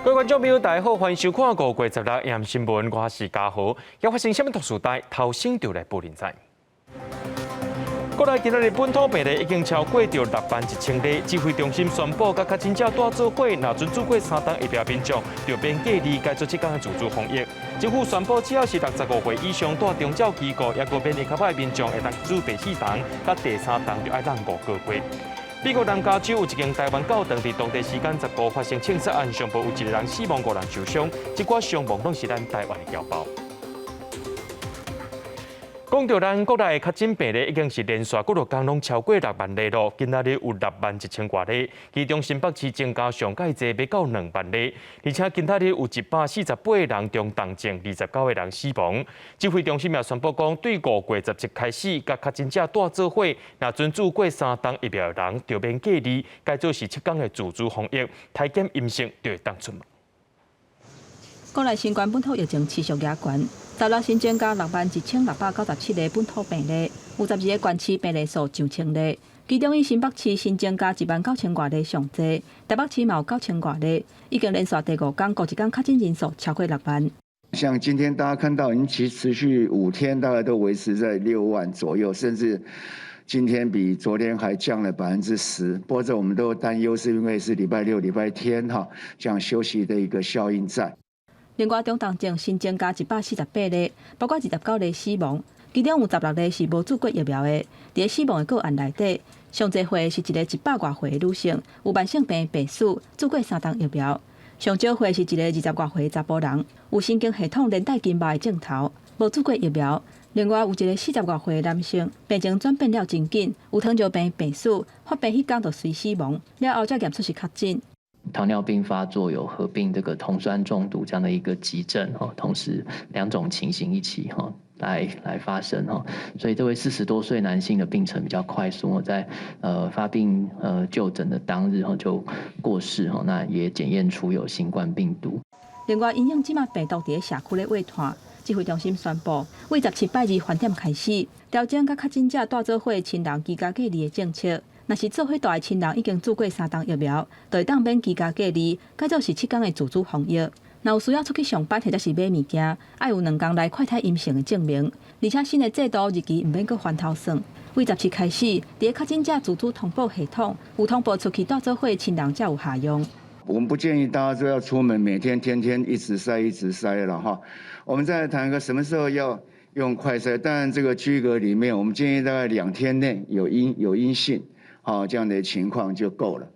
各位觀眾朋友，大家好，歡迎收看5月16暗新聞，我是嘉豪。猶發生啥物特殊代，頭先就來報恁知。國內今仔日本土病例已經超過著6萬1千例，指揮中心宣布，佮確診者帶做伙，若準注過三針疫苗民眾，就免隔離，改做七工的自主防疫。政府宣布，只要是65歲以上蹛長照機構，抑閣免疫較歹民眾，會當注第四針，佮第三針就愛等5個月。美國南加州有一間台灣教堂，佇當地時間15發生槍殺案，上報有一個人死亡，五人受傷，這寡傷亡攏是咱台灣的僑胞。講到咱國內確診病例已經是連續幾落工攏超過6萬例囉，今仔日有6萬1千外例，其中新北市增加上蓋濟，欲到2萬例，而且今仔日有148個人中重症，29個人死亡。指揮中心也宣布講，對5月17開始，佮確診者帶做伙，若準注過三針疫苗的人，就免隔離，改做是7工的自主防疫，篩檢陰性就會當出門。國內新冠本土疫情持續壓懸，16新增加61,697個本土病例，有12個縣市病例數上千例。其中以新北市新增加1萬9千外例上濟，台北市嘛有9千外例，已經連續第五工，過一工確診人數超過6萬。像今天大家看到，已經持續5天，大概都維持在6萬左右，甚至今天比昨天還降了10%。不過這我們都擔憂，是因為是禮拜六、禮拜天哈，這樣休息的一個效應在。另外，中重症新增加148例，包括29例死亡，其中有16例是無注過疫苗的。佇死亡的個案內底，上濟歲是一个100外歲的女性，有慢性病病史，注過三針疫苗；上少歲是一个20外歲的查埔人，有神經系統連帶筋膜的症頭，無注過疫苗。另外有一个40外歲的男性，病情轉變了真緊，有糖尿病病史，發病彼工就隨死亡，了後才驗出是確診。糖尿病發作有合併這個酮酸中毒這樣的一個急症哈，同時兩種情形一起哈來發生哈，所以這位40多歲男性的病程比較快速，在發病就診的當日哈就過世哈，那也檢驗出有新冠病毒。另外，因應這馬病毒佇社區咧拡散，指揮中心宣布，對17拜二翻點開始，調整佮確診者帶做伙親人居家隔離的政策。若是做伙蹛的親人已經注過三針疫苗，就會當免居家隔離，改做是七工的自主防疫。若有需要出去上班或者是買物件，愛有2工內快篩陰性的證明。而且新的制度日期毋免閣翻頭算。對17開始，佇個確診者自主通報系統有通報出去蹛做伙親人才有效用。我們不建議大家都要出門，每天天天一直篩一直篩了哈。我們再來談個什麼時候要用快篩，當然這個居隔裡面，我們建議大概2天內有陰性。好，這樣的情況就夠了。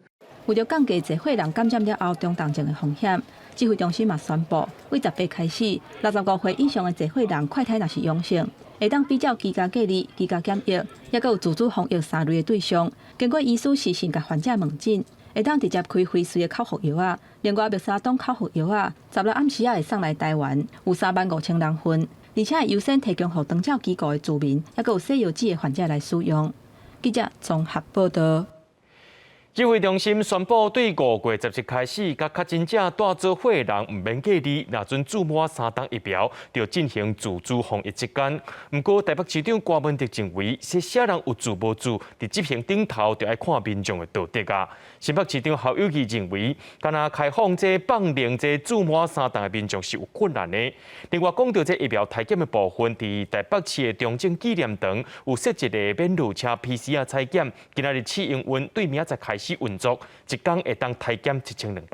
為著降低濟歲人感染了後中重症的風險，指揮中心嘛宣布，對18開始，65歲以上的濟歲人快篩若是陽性，會當比照居家隔離、居家檢疫，抑閣有自主防疫三類的對象。經過醫師視訊共患者問診，會當直接開輝瑞的口服藥仔。另外，默沙東口服藥仔，16暗時仔會送來台灣，有3萬5千人份，而且會優先提供予長照機構的住民，抑閣有西藥劑的患者來使用。記者綜合報道。指揮中心宣布，對5月17開始，佮確診者帶做伙人毋免隔離，若準注滿三針疫苗，就進行自主防疫期間。毋過，台北市長柯文哲認為，這啥人有注無注，佇執行頂頭就愛看民眾的道德啊。新北市長侯友宜認為，敢若開放這放靈這注滿三針的民眾是有困難的。另外，講到這疫苗篩檢的部分，佇台北市的中正紀念堂有設一个免路車 PCR 採檢，今仔日試營運，對明仔載開始運作，一工會當篩檢7200人。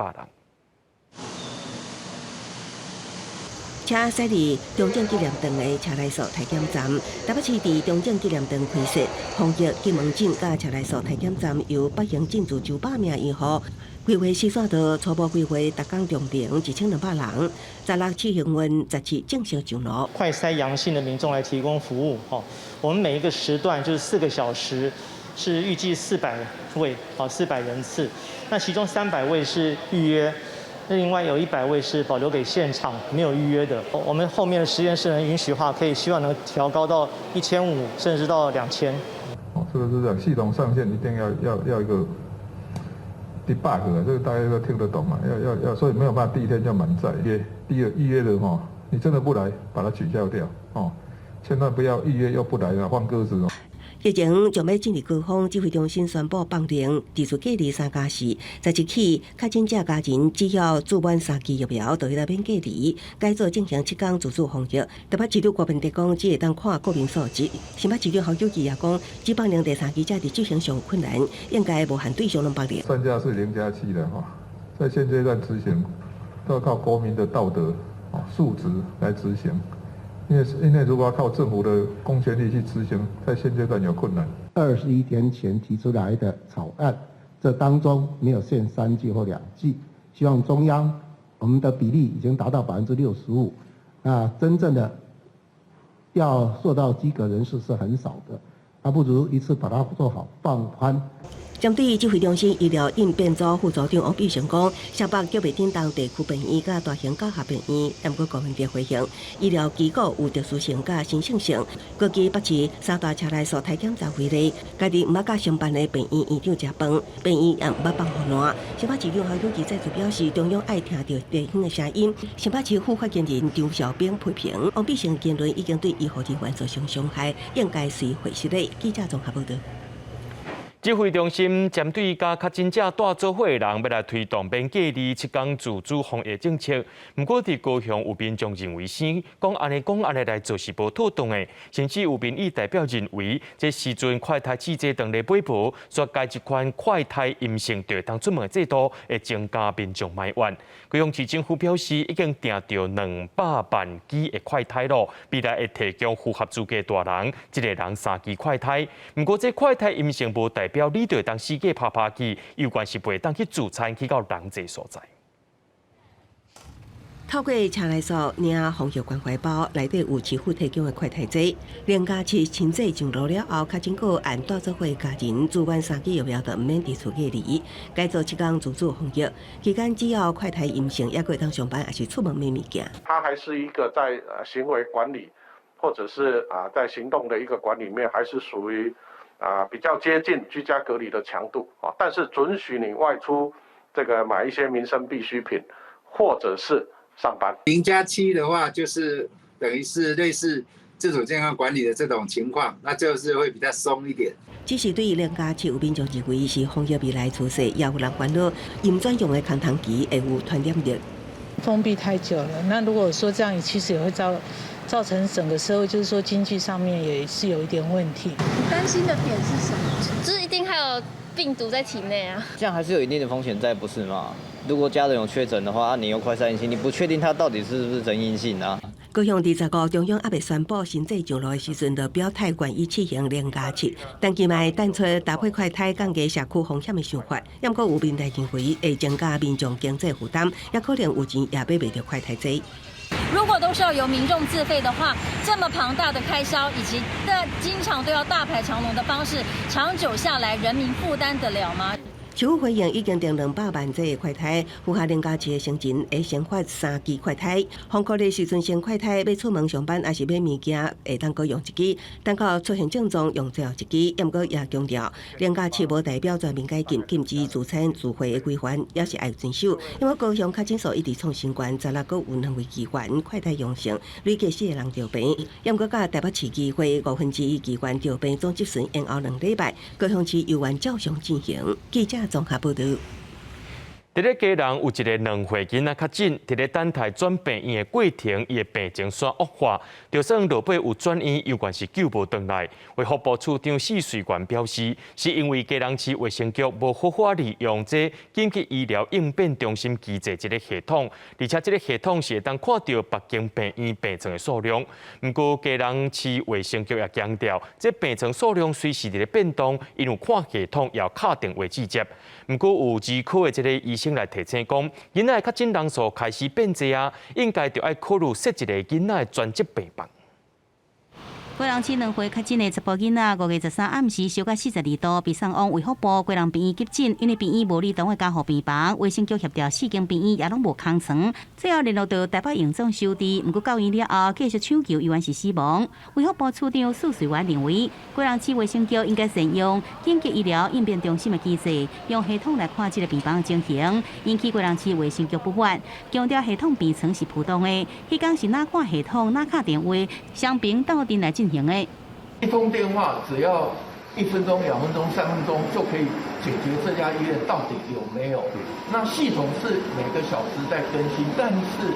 車駛佇中正紀念堂的車來素篩檢站，台北市佇中正紀念堂開設防疫急門診佮車來素篩檢站，由北營進駐900名醫護，規劃時線到初步規劃，逐工量能1200人，16試營運，17正式上路。快篩陽性的民眾來提供服務。哦，我們每一個時段就是4個小時，是預計400位，哦，400人次。那其中300位是預約。那另外有100位是保留給現場沒有預約的。我們後面的實驗室能允許的話，可以希望能調高到1500，甚至到2000。哦，這個是這樣，系統上線一定要一個 debug，這個大家都聽得懂嘛？要，所以沒有辦法第一天就滿載。約第二預約的話，你真的不來，把它取消掉哦，千萬不要預約又不來，放鴿子哦。疫情將欲進入高峰，指揮中心宣布放寬自主隔離3加4。十日起，確診者家人只要注滿三劑疫苗，就會當免隔離，改做進行7天自主防疫。台北市長柯文哲講，只會當看國民素質。新北市長侯友宜也講，只放寬第三劑者佇執行上有困難，應該無限對象攏放寬。 3加40加7的哈，在現階段執行都要靠國民的道德素質來執行。因為如果要靠政府的公權力去執行，在現階段有困難。 21天前提出來的草案，這當中沒有限三劑或兩劑，希望中央，我們的比例已經達到65%，那真正的要做到及格人士是很少的，那不如一次把它做好放寬。針對指揮中心醫療應變組副組長王必勝講，雙北叫袂振動地區病院佮大型綜合病院，毋過柯文哲回應，醫療機構有特殊性佮申請性，過去北市三大車來素體檢站為例，家己毋捌佮承辦的病院院長食飯，病院也毋捌放予爛。新北市長侯友宜再次表示，中央愛聽著地方的聲音。新北市副發言人張紹斌批評，王必勝言論已經對醫護人員造成傷害，應該隨會失禮。記者綜合報道。指揮中心針對佮確診者蹛做伙的人，欲來推動免隔離7天自主防疫政策。毋過，佇高雄有民眾認為，先講按呢講按呢來做是無妥當的，甚至有民意代表認為，這時陣快篩試劑當咧買無，煞改這款快篩陰性就會當出門的制度，會增加民眾埋怨。高雄市政府表示，已經訂著200萬支的快篩囉，未來會提供符合資格大人，一个人三支快篩。毋過，這快篩陰性無代表你就會當四界趴趴去，有關是袂當去聚餐去到人濟所在。透過車內所領防疫關懷包，內底有市府提供的快篩劑。0加7新制上路了後，確診個案蹛做伙家人注滿三劑疫苗就毋免佇厝隔離，改做7天自主防疫期間，只要快篩陰性，猶閣會當上班，抑是出門買物件。它還是一個在行為管理，或者是在行動的一個管理面，還是屬於比較接近居家隔離的強度啊。但是准許你外出這個買一些民生必需品，或者是上班。0加7的話，就是等於是類似自主健康管理的這種情況，那就是會比較鬆一點。只是對於0加7，有民眾認為是防疫未來趨勢，也有人煩惱，用專用的空窗期會有傳染力。封閉太久了，那如果說這樣，其實也會造成整個社會，就是說經濟上面也是有一點問題。你擔心的點是什麼？就是一定還有病毒在體內啊。這樣還是有一定的風險在，不是嗎？如果家人有確診的話，你又快篩陰性，你不確定他到底是不是真陰性啊？高雄25中央猶未宣布新制上路的時陣，就表態願意試行零加七，但期待淡出搭配快篩降低社區風險的想法。毋過有民代認為會增加民眾經濟負擔，也可能有錢也買袂著快篩劑。如果都是要由民眾自費的話，這麼龐大的開銷，以及的經常都要大排長龍的方式，長久下來，人民負擔得了嗎？市府回應已經訂200萬劑的快篩，符合零加七的成人會先發三支快篩。封隔的時陣先快篩，欲出門上班抑是買物件，會當閣用一支，等到出現症狀用最後一支。毋過也強調，零加七無代表全面解禁，禁止聚餐聚會的規範，也是愛遵守。因為高雄確診數一直創新高，十六閣有兩位議員快篩陽性，累計四個人著病。毋過佮台北市議會1/5議員著病，總質詢延後2禮拜。高雄市猶原照常進行。記者綜合報導。佇咧基隆有一个2歲囡仔確診，佇咧等待轉病院的過程，伊的病情煞惡化，就算落尾有轉院，猶原是救無轉來。衛福部次長許瑞元表示，是因為基隆市衛生局無好好利用這緊急醫療應變中心機制這个系統，而且這个系統是會當看著別間病院病床的數量。毋過基隆市衛生局也強調，這病床數量隨時佇咧變動，𪜶有看系統也有敲電話接接。毋過有兒科的這个醫生來提醒講，囡仔的確診人數開始變濟啊，應該著愛考慮設一个囡仔的專責病房。基隆市2歲確診的查埔囡仔，5月13暗時燒到42度，被送往衛福部基隆病院急診，因為病院無離當的加護病房，衛生局協調四間病院也攏無空床，最後聯絡到台北榮總收治。毋過到院了後，繼續搶救，猶原是死亡。衛福部次長許瑞元認為，基隆市衛生局應該善用緊急醫療應變中心的機制，用系統來看這个病房情形，引起基隆市衛生局不滿，強調系統病床是浮動的，彼工是哪看系統哪敲電話，雙邊鬥陣來進行的。一通電話只要1分鐘、2分鐘、3分鐘就可以解決這家醫院到底有沒有。那系統是每個小時在更新，但是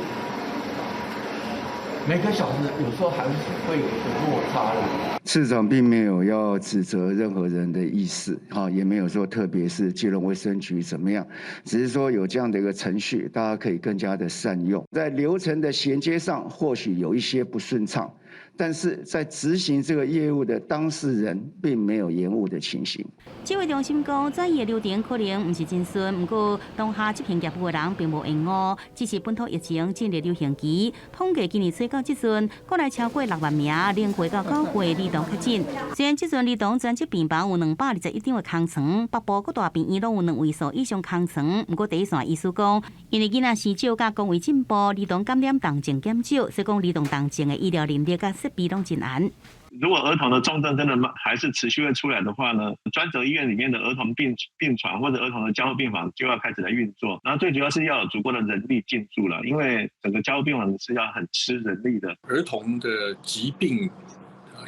每個小時有時候還是會有一個落差的。市長並沒有要指責任何人的意思，哈，也沒有說特別是基隆衛生局怎麼樣，只是說有這樣的一個程序，大家可以更加的善用。在流程的銜接上，或許有一些不順暢，但是在執行這個業務的當事人並沒有延誤的情形。指揮中心講，轉移的流程可能毋是真順，毋過當下執行業務的人並無延誤，只是本土疫情進入流行期。統計今年初到這陣，國內超過6萬名0歲到9歲兒童確診。雖然這陣兒童專責病房有221張的空床，北部各大病院攏有兩位數以上空床。毋過第一線醫師講，因為囡仔生少，佮公衛進步，兒童感染重症減少，所以講兒童重症的醫療能力佮設備攏真嚴。如果兒童的重症真的還是持續會出來的話呢，專責醫院裡面的兒童病床或者兒童的加護病房就要開始來運作。然後最主要是要有足夠的人力進駐了，因為整個加護病房是要很吃人力的。兒童的疾病，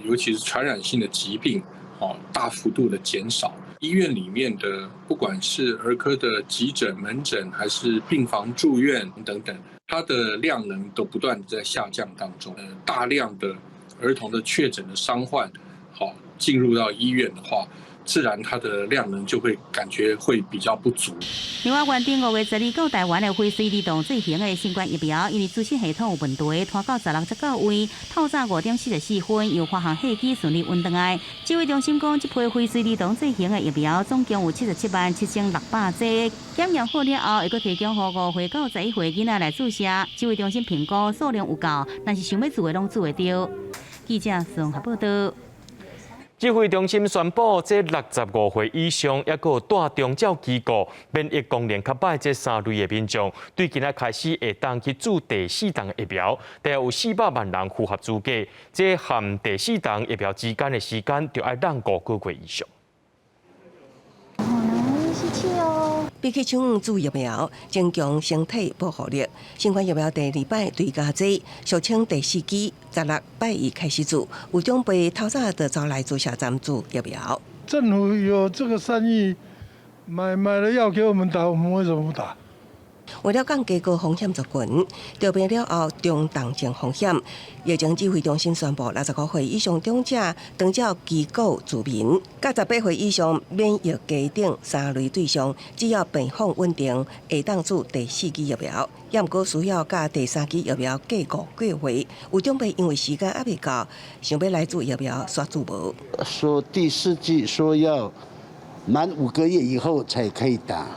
尤其是傳染性的疾病，大幅度的減少。醫院裡面的不管是兒科的急診、門診，還是病房住院等等，它的量能都不斷在下降當中。大量的兒童的確診的傷患，好進入到醫院的話，自然它的量能就會感覺會比較不足。另外，原定5月12到台灣的輝瑞兒童劑型的新冠疫苗，因為資訊系統有問題，拖到16才到位，透早5點44分由華航客機順利運轉來。指揮中心講，這批輝瑞兒童劑型的疫苗總共有777萬7600劑，檢驗好了後，會閣提供予5歲到11歲囡仔來注射。指揮中心評估數量有夠，但是想欲注的攏注會著。記者綜合報道。指揮中心宣布，這65歲以上，抑閣有帶長照機構免疫功能較䆀這三類的民眾，對今仔開始會當去注第四筒疫苗，大約有400萬人符合資格。這和第四筒疫苗之間的時間，就愛等5個月以上。吸氣哦。比起搶注疫苗，增強身體保護力。新冠疫苗第二擺追加劑，俗稱第四劑，16拜一開始注，有長輩透早就走來注射站注疫苗。政府有這個善意，買了藥給我們打，我們為什麼不打？為了降低高風險族群，著病了後中重症風險，疫情指揮中心宣布，65歲以上長者、長照機構住民，佮18歲以上免疫低等三類對象，只要病況穩定，會當注第四劑疫苗。也毋過需要佮第三劑疫苗隔5個月。有長輩因為時間猶未到，想欲來注疫苗，煞注無。說第四劑說要滿5個月以後才可以打。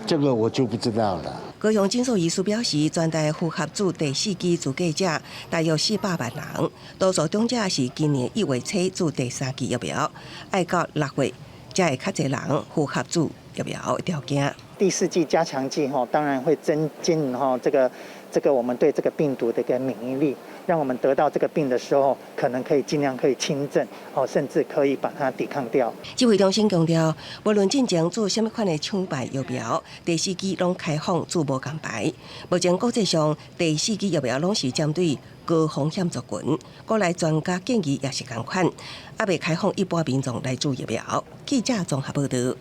這個我就不知道了。高雄診所醫師表示，全台符合注第四劑資格者大約400萬人，多數長者是今年1月初注第三劑疫苗，愛到6月才會較濟人符合注疫苗的條件。第四劑加強劑吼，當然會增進吼這個我們對這個病毒的一個免疫力，讓我們得到這個病的時候，可能可以盡量可以輕症，哦，甚至可以把它抵抗掉。指揮中心強調，無論進前注啥物款的廠牌疫苗，第四劑攏開放注無仝牌。目前國際上第四劑疫苗攏是針對高風險族群，國內專家建議也是仝款，猶未開放一般民眾來注疫苗。記者綜合報道。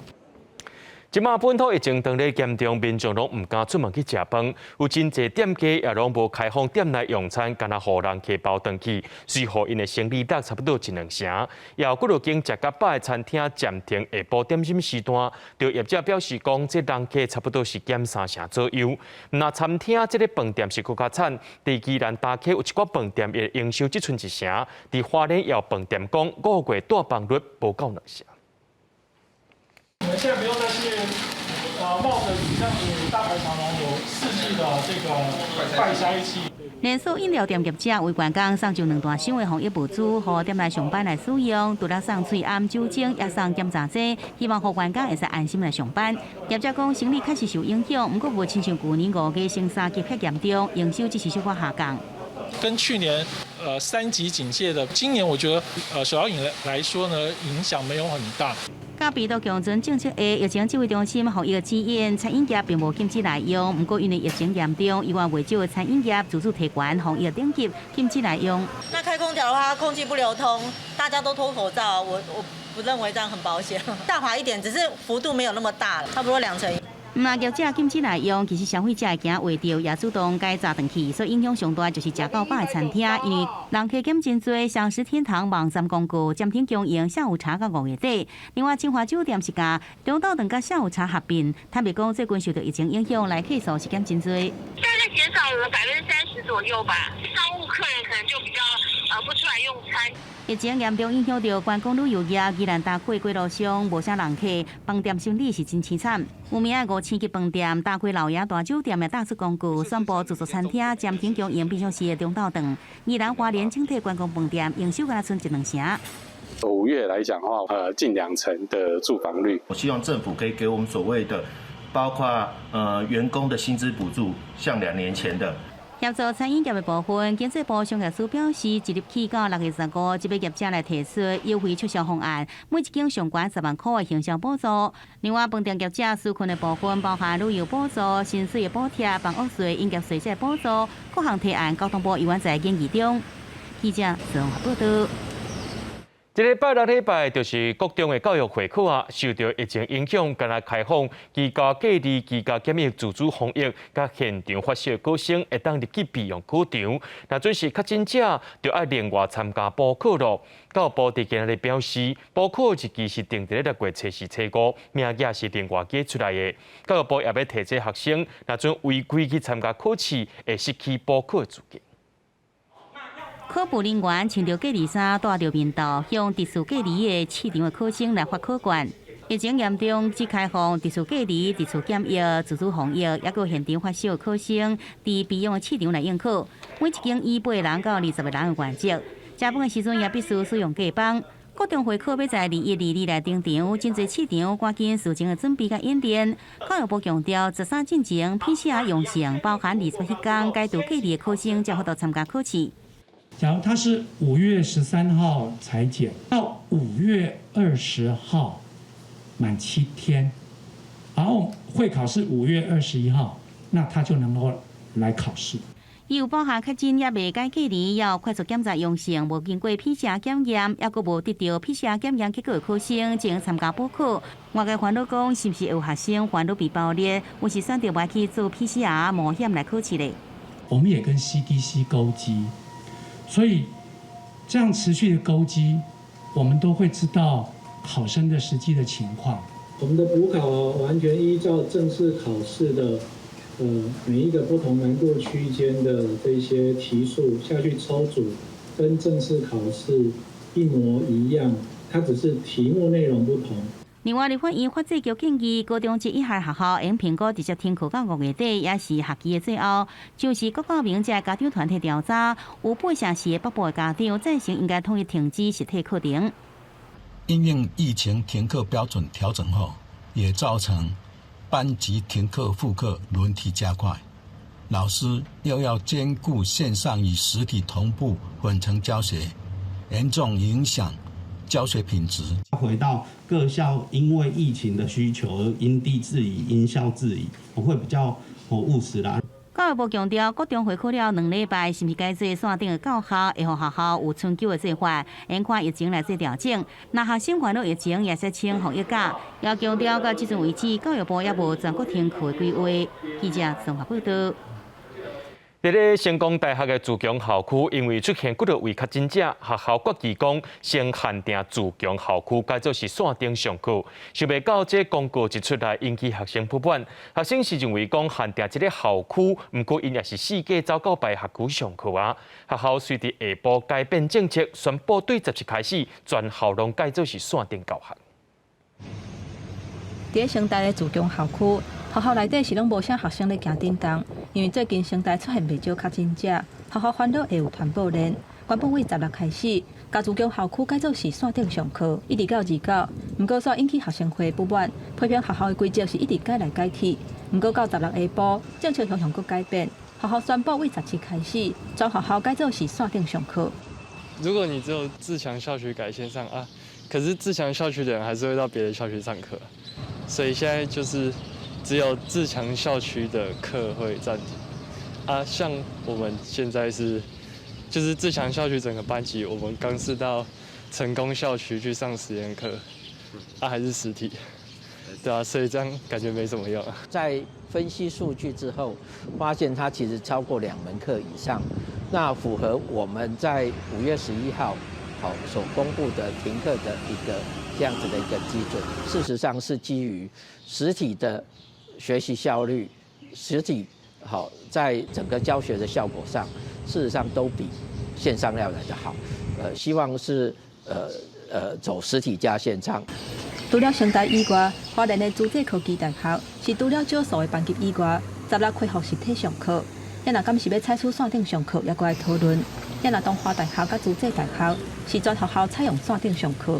這馬本土疫情當咧嚴重，民眾攏毋敢出門去食飯，有真濟店家也攏無開放店內用餐，干焦予人提包轉去，隨予𪜶的生意落差不多一兩成。也有幾落間食較飽的餐廳暫停下晡點心時段，著業者表示講，這人客差不多是減三成左右。若餐廳這个飯店是閣較慘，佇宜蘭大溪有一寡飯店的營收只賰一成，佇花蓮也有飯店講5月帶房率無夠兩成。你們現在不用再去冒着這樣子大排長龍有4劑的這個快篩器。連鎖飲料店業者為員工送上兩大箱的防疫物資，予店內上班來使用。除了送喙罨、酒精，也送檢查劑，希望予員工會使安心來上班。業者講生意確實受影響，毋過無親像舊年5月升三級遐嚴重，營收只是小可下降。跟去年三級警戒的，今年我覺得手搖飲來說呢，影響沒有很大。佮病毒共存政策下，疫情指揮中心防疫指引，餐飲業並無禁止內用。毋過因為疫情嚴重，猶原袂少的餐飲業自主提懸防疫等級，禁止內用。那開空調的話，空氣不流通，大家都脫口罩，我不認為這樣很保險。下滑一點，只是幅度沒有那麼大，差不多2成。毋但業者禁止內用，其實消費者會驚穢著，也主動改早轉去，所以影響上大就是食到飽的餐廳，因為人客減真濟，雙十天堂網站公告暫停經營下午茶到5月底。另外，晶華酒店是共中晝頓佮下午茶合併，坦白講，最近受到疫情影響，來客數是減真濟。大概減少了30%左右吧，商務客人可能就比較不出來用餐。疫情嚴重影響著觀光旅遊業，宜蘭大溪街路上無啥人客，飯店生意是真凄慘。有名的五星級飯店大溪老爺大酒店也打出公告，宣布自助餐廳暫停經營，變相是中晝頓。宜蘭花蓮整體觀光飯店營收敢若賰一兩成。 5月來講的話，近2成的住房率。我希望政府可以給我們所謂的，包括員工的薪資補助，像2年前的。協助餐飲業的部分，經濟部商業司表示，即日起到6月15，這筆業者來提出優惠促銷方案，每一間上懸10萬箍的行銷補助。另外，飯店業者紓困的部分包含旅遊補助、薪水的補貼、房屋稅、營業稅這補助，各項提案，交通部猶原在研議中。記者綜合報導。這禮拜六禮拜就是國中的教育會考啊，受著疫情影響，干焦開放居家隔離、居家檢疫、自主防疫，佮現場發燒考生會當入去備用考場。若準是確診者，就愛另外參加補考囉。教育部佇今仔日表示，補考日期是定佇咧6月初四、初五，名額是另外加出來的。教育部也欲提醒學生，若準違規去參加考試，會失去補考資格。考務人員穿著隔離衫，戴著面罩，向佇厝隔離的試場的考生來發考卷。疫情嚴重，只開放佇厝隔離、佇厝檢疫、自主防疫，抑閣現場發燒的考生，佇備用的試場來應考。每一間以8個人到20個人的原則。食飯的時陣也必須使用隔板。國中會考欲在21、22來登場，真濟試場趕緊事前的準備佮演練。教育部強調，13進前 PCR 陽性，包含27天解除隔離的考生，才有法度參加考試。假如他是5月13號採檢，到5月20號滿7天，然後會考是5月21號，那他就能夠來考試。有包含確診猶未解隔離，要快速檢查陽性，無經過 PCR 檢驗，抑閣無得著 PCR 檢驗結果的考生，才參加補考。外界煩惱講，是毋是有學生煩惱被爆裂，有是選擇袂去做 PCR 冒險來考試咧？我們也跟 CDC 勾機。所以，這樣持續的勾機，我們都會知道考生的實際的情況。我們的補考完全依照正式考試的，每一個不同難度區間的這些題數下去抽組，跟正式考試一模一樣，它只是題目內容不同。另外，立法院法制局建議，高中職以下學校用評估直接停課到5月底，也是學期的最後。就是郭國明這家長團體調查，有8成四的北部的家長贊成應該統一停止實體課程。因應疫情停課標準調整後，也造成班級停課復課輪替加快，老師又要兼顧線上與實體同步混成教學，嚴重影響教學品質。回到各校，因為疫情的需求而因地制宜、因校制宜，我會比較務實啦。教育部強調，國中會考了兩禮拜，是毋是改做線頂的教學，會予學校有春秋的做法，𪜶看疫情來做調整。若學生煩惱疫情，也說請防疫假。也強調到這陣為止，教育部猶無全國停課的規劃。記者綜合報導。佇咧成功大學的自強校區，因為出現幾多位確診者，學校決議講先限定自強校區改做是線頂上課。想袂到這公告一出來，引起學生不滿。學生是認為講限定這个校區，毋過𪜶也是四界走到別學區上課啊。學校隨佇下晡改變政策，宣布對17開始全校攏改做是線頂教學。佇咧成大的自強校區，學校內底是攏無啥學生咧行振動，因為最近成大出現袂少確診者，學校煩惱會有傳播鏈。原本對16開始，共自強校區改做是線頂上課，一直到29，毋過煞引起學生會不滿，批評學校的規則是一直改來改去。毋過到16下晡，政策向向閣改變，學校宣布對17開始，全學校改做是線頂上課。如果你只有自強校區改線上啊，可是自強校區的人還是會到別的校區上課，所以現在就是只有自強校區的課會暫停。啊，像我們現在是，就是自強校區整個班級，我們剛是到成功校區去上實驗課，啊，還是實體，對啊，所以這樣感覺沒什麼用。在分析數據之後，發現它其實超過兩門課以上，那符合我們在5月11號好所公布的停課的一個這樣子的一個基準。事實上是基於實體的學習效率，實體好在整個教學的效果上，事實上都比線上要來得好。希望是走實體加線上。除了成大以外，花蓮的諸暨科技大學是除了少數的班級以外，十六恢復實體上課。也若敢是欲採取線頂上課，猶閣愛討論。也若東華大學佮諸暨大學是全學校採用線頂上課。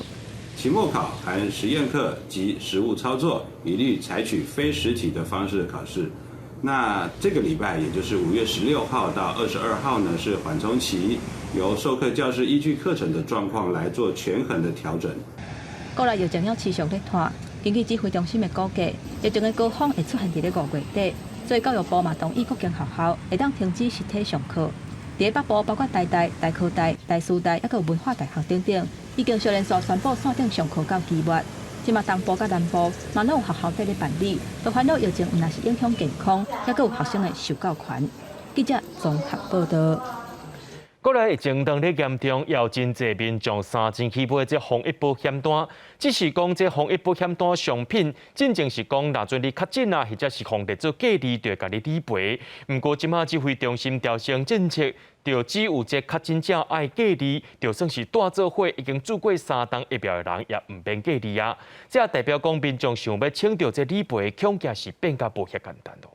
期末考含實驗課及實務操作，一律採取非實體的方式考試。那這個禮拜，也就是5月16號到22號呢，是緩衝期，由授課教師依據課程的狀況來做權衡的調整。國內疫情猶持續咧拖，根據指揮中心的估計，疫情的高峰會出現佇咧5月底，所以教育部嘛同意各間學校會當停止實體上課。佇北部，包括台大、台科大、台師大，抑閣文化大學等等，已經相連續宣布線頂上課到期末。這馬東部佮南部嘛攏有學校佇咧辦理，都煩惱疫情毋但是影響健康，抑閣有學生的受教權。記者綜合報導。國內疫情當咧嚴重，有真濟民眾三錢去買這防疫保險單。只是講這防疫保險單商品，進前是講，若陣你確診啊，或者是予列做隔離，就會共你理賠。毋過這馬指揮中心調整政策，就只有這確診者愛隔離，就算是帶做伙已經注過三針疫苗的人，也毋免隔離啊。這代表講民眾想欲請著這理賠，恐驚是變甲無遐簡單囉。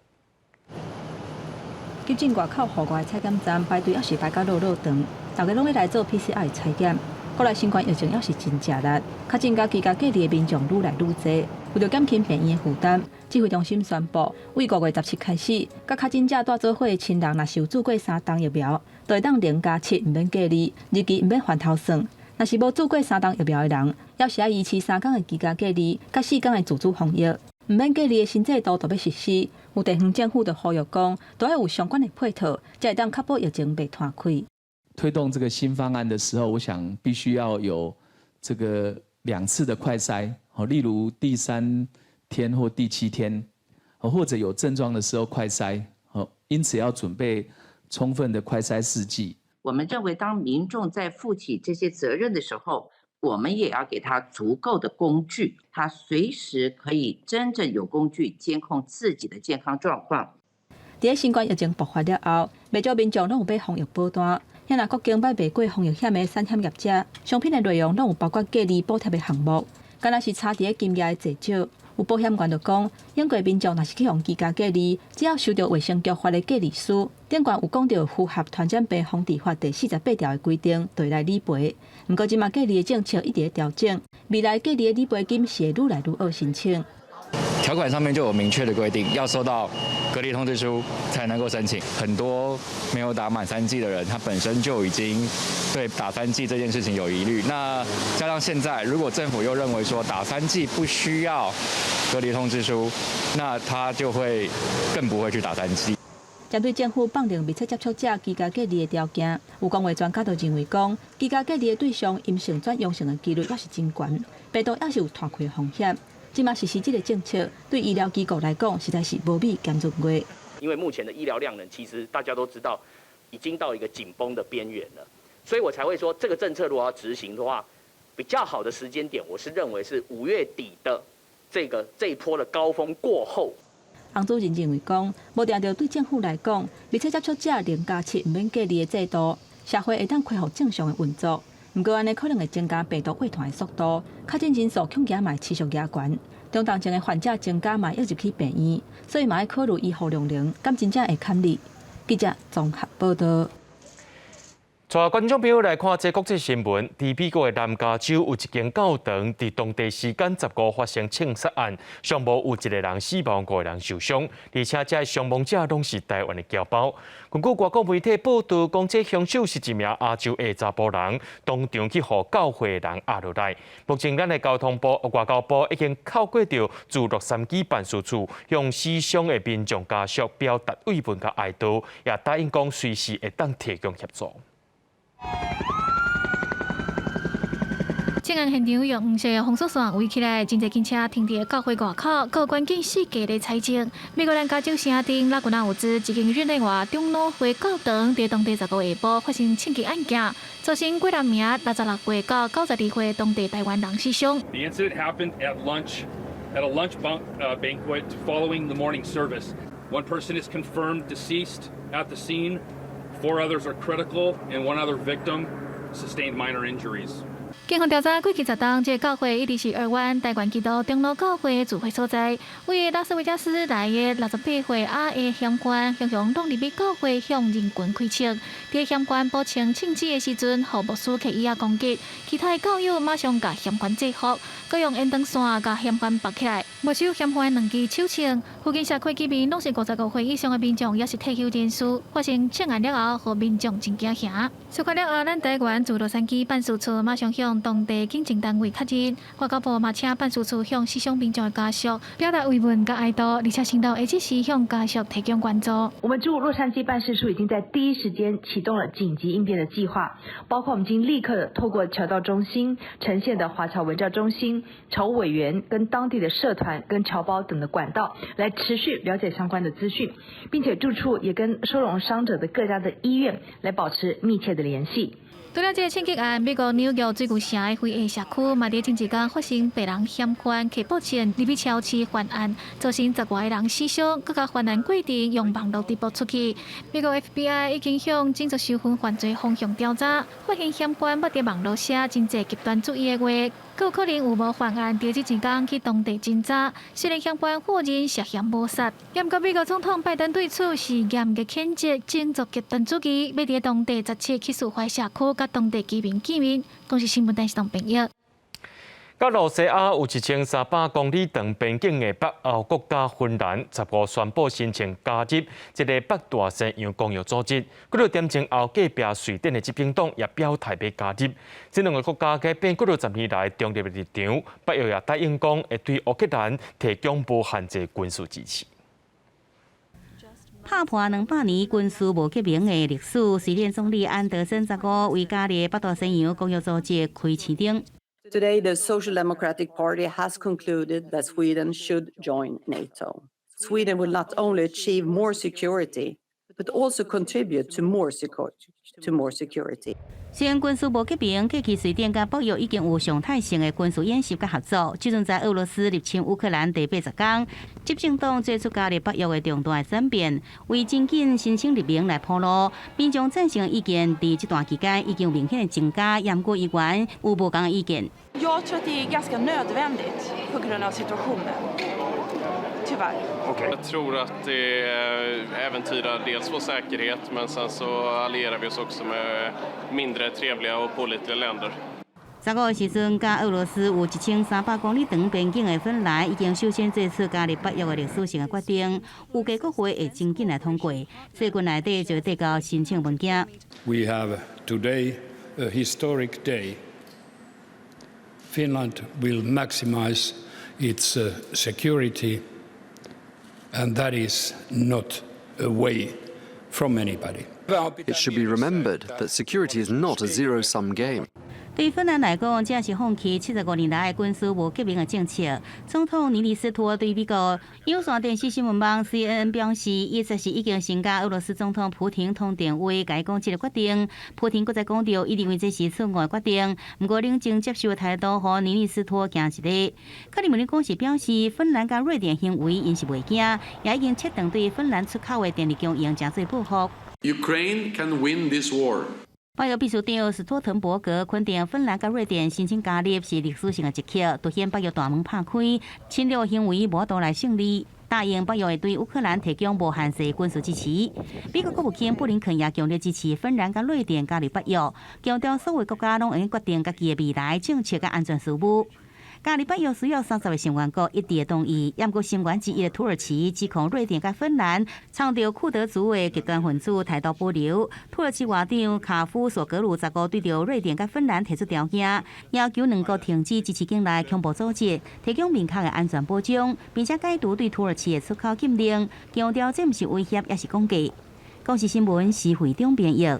急診外口戶外採檢站排隊猶是排甲落落長，大家攏欲來做 PCR 採檢。國內新冠疫情猶是真食力，確診佮居家隔離的民眾愈來愈濟。為著減輕病院的負擔，指揮中心宣布，對5月17開始，佮確診者蹛做伙的親人，若是有注過三針疫苗，就會當0+7毋免隔離，日期毋免翻頭算。若是無注過三針疫苗的人，猶是愛維持3工的居家隔離，佮4工的自主防疫。毋免隔離的新制度就欲實施，有地方政府就呼籲講，都愛有相關的配套，才會當確保疫情袂拖開。推動這個新方案的時候，我想必須要有這個兩次的快篩，例如第三天或第七天，或者有症狀的時候快篩，因此要準備充分的快篩試劑。我們認為，當民眾在負起這些責任的時候，我們也要給他足夠的工具，他隨時可以真正有工具監控自己的健康狀況。佇新冠疫情爆發了後，袂少民眾攏有買防疫保單。遐若國境捌賣過防疫險的產險業者，商品的內容攏有包括隔離補貼的項目，敢若是差佇咧金額的濟少。有保險員就講，英國民眾若是去予居家隔離，只要收著衛生局發的隔離書，頂懸有講著符合傳染病防治法第48條的規定，就會來理賠。毋過這馬隔離的政策一直咧調整，未來隔離的理賠金是會愈來愈惡申請。條款上面就有明確的規定，要收到隔離通知書才能夠申請。很多沒有打滿三劑的人，他本身就已經對打三劑這件事情有疑慮。那加上現在，如果政府又認為說打三劑不需要隔離通知書，那他就會更不會去打三劑。針對政府放任密切接觸者居家隔離的條件，有公衛專家就認為講，居家隔離的對象陰性轉陽性的幾率猶是真懸，病毒猶是有拖開的風險。這馬實施這个政策，對醫療機構來講，實在是無米兼閏月。因為目前的醫療量能，其實大家都知道，已經到一個緊繃的邊緣了，所以我才會說，這個政策如果要執行的話，比較好的時間點，我是認為是5月底的這一波的高峰過後。洪主任認為講，無定著對政府來講，密切接觸者0+7毋免隔離的制度，社會會當恢復正常的運作。毋過按呢可能會增加病毒擴傳的速度，確診人數恐驚嘛會持續加懸。中重症的患者增加嘛，會入去病院，所以嘛愛考慮醫護量能，敢真正會堪哩。記者綜合報導。帶觀眾朋友來看這國際新聞，佇美國的南加州有一間教堂，佇當地時間15發生槍殺案，上無有一個人死亡，五個人受傷，而且這傷亡者攏是台灣的僑胞。根據外國媒體報道，講這兇手是一名亞洲的查埔人，當場去予教會的人壓落來。目前，咱的交通部、外交部已經透過著駐洛杉磯辦事處，向死傷的民眾家屬表達慰問佮哀悼，也答應講隨時會當提供協助。槍案現場用黃色的封鎖線圍起來，真濟警車停佇教會外口，閣關緊四界咧採證。美國南加州城鎮拉古納沃茲一間日內瓦長老會教堂，佇當地15下晡發生槍擊案件，造成幾若名66歲到92歲當地台灣人死傷。 The incident happened at a lunch banquet following the morning service. One person is confirmed deceased at the scene. Four others are critical, and one other victim sustained minor injuries. 警方調查過去10冬，這個教會一直是二灣台灣基督長老教會聚會所在。位拉斯維加斯來的68歲阿的嫌犯，常常攏入去教會向人群開槍。佇嫌犯補充槍支的時陣，予牧師提椅仔攻擊，其他的教友馬上共嫌犯制服，閣用延長線共嫌犯縛起來，沒收嫌犯兩支手槍。附近社區居民攏是55歲以上的民眾，抑是退休人士。發生槍案了後，予民眾真驚嚇。事發了後，咱台灣駐洛杉磯辦事處馬上向當地警政單位確認，外交部嘛請辦事處向死傷民眾的家屬表達慰問佮哀悼，而且承諾會即時向家屬提供援助。我們駐洛杉磯辦事處已經在第一時間啟動了緊急應變的計劃，包括我們已經立刻透過僑道中心呈現的華僑文教中心、僑務委員跟當地的社團跟僑胞等的管道，來持續了解相關的資訊，並且住處也跟收容傷者的各家的醫院來保持密切的聯繫。除了這個槍擊案，美國紐約水牛城的非裔社區嘛，佇前一工發生白人嫌犯提步槍入去超市犯案，造成10外個人死傷，閣共犯案過程用網路直播出去。美國 FBI 已經向種族仇恨犯罪方向調查，發現嫌犯捌佇網路寫真濟極端主義的話，閣有可能有無犯案佇這一工去當地偵查。雖然嫌犯否認涉嫌謀殺，毋過美國總統拜登對此是嚴格譴責種族極端主義，欲佇當地17去司法社區佮當地居民見面。公視新聞電視台編譯。佮露西亞有1300公里長邊境的北歐國家芬蘭，15宣布申請加入這个北大西洋公約組織。幾若點鐘後，隔壁瑞典的執政黨也表態欲加入。這兩个國家改變幾若十年來中立的立場，北約也答應講會對烏克蘭提供無限制軍事支持。拍破200年軍事無結盟的歷史，瑞典總理安德森15為加入北大西洋公約組織開試燈。 Today, the Social Democratic Party has concluded that Sweden should join NATO. Sweden will not only achieve more security, but also contribute to more security. 雖然軍事無結盟，過去瑞典佮北約已經有常態性的軍事演習佮合作。這陣在俄羅斯入侵烏克蘭第80天，執政黨做出加入北約的重大轉變，為真緊申請入盟來鋪路。民眾贊成的意見佇這段期間已經明顯的增加，毋過議員有無仝的意見。 Jag tror att det är ganska nödvändigt på grund av situationen. Tyvärr. Okay. Jag tror att det äventyrar dels vår säkerhet men sen så allierar vi oss också med mindre trevliga och pålitliga länder. 15的時陣，佮俄羅斯有1300公里長邊境的芬蘭已經首先做出加入北約的歷史性的決定，預計國會會真緊來通過，最近內底就會遞交申請文件。 We have today a historic day. Finland will maximize its security, and that is not away from anybody. It should be remembered that security is not a zero-sum game. 對芬蘭來講，這是放棄75年來軍事無結盟的政策。總統尼尼斯托對美國有線電視新聞網 CNN 表示，伊這是已經先佮俄羅斯總統普廷通電話，共伊講這个決定。普廷閣再講著，伊認為這是錯誤的決定。毋過冷靜接受的態度，予尼尼斯托驚一下。克里姆林宮是表示，芬蘭佮瑞典行為𪜶是袂驚，也已經切斷對芬蘭出口的電力供應，誠做報復。 Ukraine can win this war. 北約秘書長斯托滕伯格肯定芬蘭佮瑞典申請加入是歷史性的一刻，凸顯北約大門拍開，侵略行為無法度來勝利。答應北約會對烏克蘭提供無限制軍事支持。美國國務卿布林肯也強烈支持芬蘭佮瑞典加入北約，強調所有國家攏會用決定家己的未來政策佮安全事務。加入北約需要30個成員國一致的同意，毋過成員之一的土耳其指控瑞典佮芬蘭倡著庫德族的極端分子態度保留。土耳其外長卡夫索格魯15對著瑞典佮芬蘭提出條件，要求兩國停止支持境內恐怖組織，提供明確的安全保障，並且解除對土耳其的出口禁令，強調這毋是威脅，抑是講價。公視新聞施惠中編譯。